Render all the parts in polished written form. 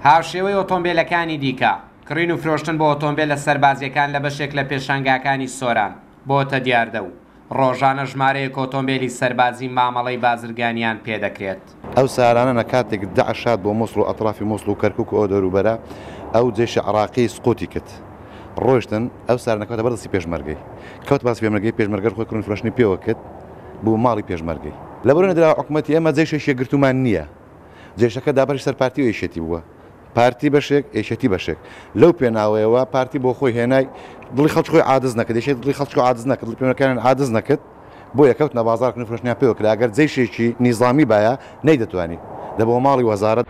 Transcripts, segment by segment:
هاوشێوەی ئۆتۆمبێلەکانی دیکە، کڕین و فرۆشتن بۆ ئۆتۆمبێلە سەربازییەکان لە بەشێک لە پێشانگاکانی سۆران بۆتە دیاردە و ڕۆژانە ژمارەیەک ئۆتۆمبێلی سەربازی مامەڵەی بازرگانیان پێدەکرێت. ئەو سارانە نە کاتێک دەعش هات بۆ موسڵ و ئەترافی موسڵ و کەرکوک و ئەو دەوروبەرە ئەو جەیشی عراقی سقوتی کرد ڕۆیشتن ئەو سارانە کەوتە بەر دەستی پێشمەرگەی کەوت باسی پێشمەرگەی پێشمەرگەش خۆی کڕین فرۆشتنی پێوە کرد بوو ماڵی پێشمەرگەی. لەبەرو نەدراوە حکومەتی ئێمە جەیشێکی یەکگرتوومان نییە جەیشەکە دابەشی سەر پارتی و یەکێتی بووە پارتی بەشێک یەکێتی بەشێک لەو پێناوەیەوە پارتی بۆ خۆی هێنای دڵی خەڵکی خۆی عادز نەکرد یەکێتی دڵی خەڵکی خۆی عادز نەکرد دڵی پێمەکانیان عادز نەکرد بۆیە کەوتنە بازاڕ کردن فرۆشتنیان پێوە کرا گەر جەیشێکی نیزامی بایە نەیدەتوانی دەبووە ماڵی وەزارەت.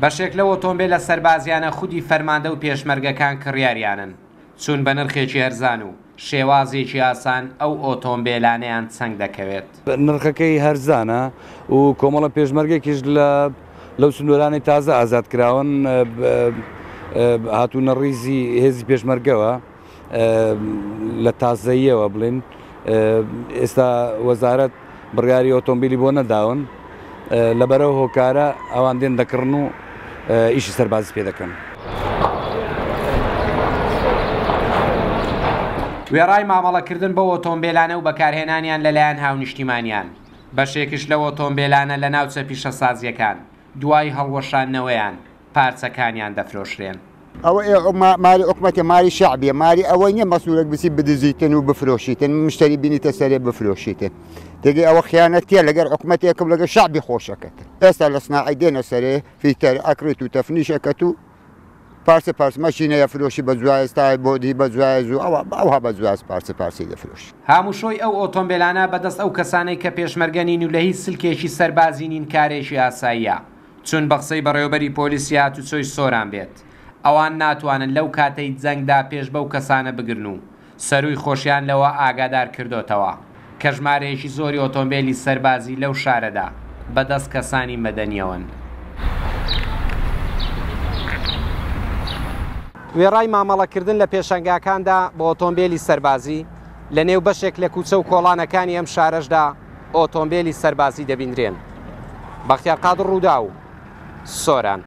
بەشێک لەو ئۆتۆمبێلە سەربازیانە خودی فەرماندە و پێشمەرگەکان کڕیاریانن، چوون بە نرخێکی هەرزان و شێوازێکی ئاسان ئەو ئۆتۆمبێلانەیان چەنگ دەکەوێت. نرخەکەی هەرزانە و کۆمەڵە پێشمەرگێکیش لە لەو سنوورانەی تازە ئازاد کراون هاتوونە ڕیزی هێزی پێشمەرگەوە لە تازەییەوە بڵێن ئێستا وەزارەت بڕیاری ئۆتۆمبیلی بۆ نەداون لەبەرەو هۆکارە ئەوان دێن دەکڕن و ئیشی سەربازی پێ دەکەن. وێڕای مامەڵەکردن بەو ئۆتۆمبێلانە و بەکارهێنانیان لەلایەن هاونیشتیمانیان، بەشێکیش لەو ئۆتۆمبێلانە لە ناوچە پیشەسازییەکان دوای هەڵوەشاندنەوەیان پارچەکانیان دەفرۆشرێن. ئەوە ئێ ماری حکومەتە ماری شەعبیە ماری ئەوە نیە مەسنورەک بچی بدزیتن و بفرۆشیتن مشتری بینیتە سەرێ بفرۆشیتن تێگەی ئەوە خیانەتیە لەگەر حکومەتێکم لەگەر شەعبی خۆشەکەتن ئێستا لە سناعی دێنە سەرێ فیتەر ئەکڕیت و تەفنیش ئەکەت و پارچە پارچ مەشینەیە فرۆشی بە جوایز تای بۆدی بە جوایز و ئەوە ئەوها بە جوایز پارچە پارچەی دەفرۆشی. هاموشۆی ئەو ئۆتۆمبێلانە بەدەست ئەو کەسانەی کە پێشمەرگە نین و لە هیچ سلکێکی سەربازی نین کارێکی ئاساییە، چون بە قسەی بەڕێوەبەری پۆلیسی هاتوچۆی سۆران بێت ئەوان ناتوانن لەو کاتەی جەنگدا پێش بەو کەسانە بگرن و سەرووی خۆشیان لەوە ئاگادار کردۆتەوە کە ژمارەیەکی زۆری ئۆتۆمبێلی سەربازی لەو شارەدا بە دەست کەسانی مەدەنیەوەن. وێڕای مامەڵەکردن لە پێشەنگاکاندا بە ئۆتۆمبێلی سەربازی، لە نێو بەشێک لە کوچە و کۆڵانەکانی ئەم شارەشدا ئۆتۆمبێلی سەربازی دەبیندرێن. بەختیار قادر، رووداو، سۆران.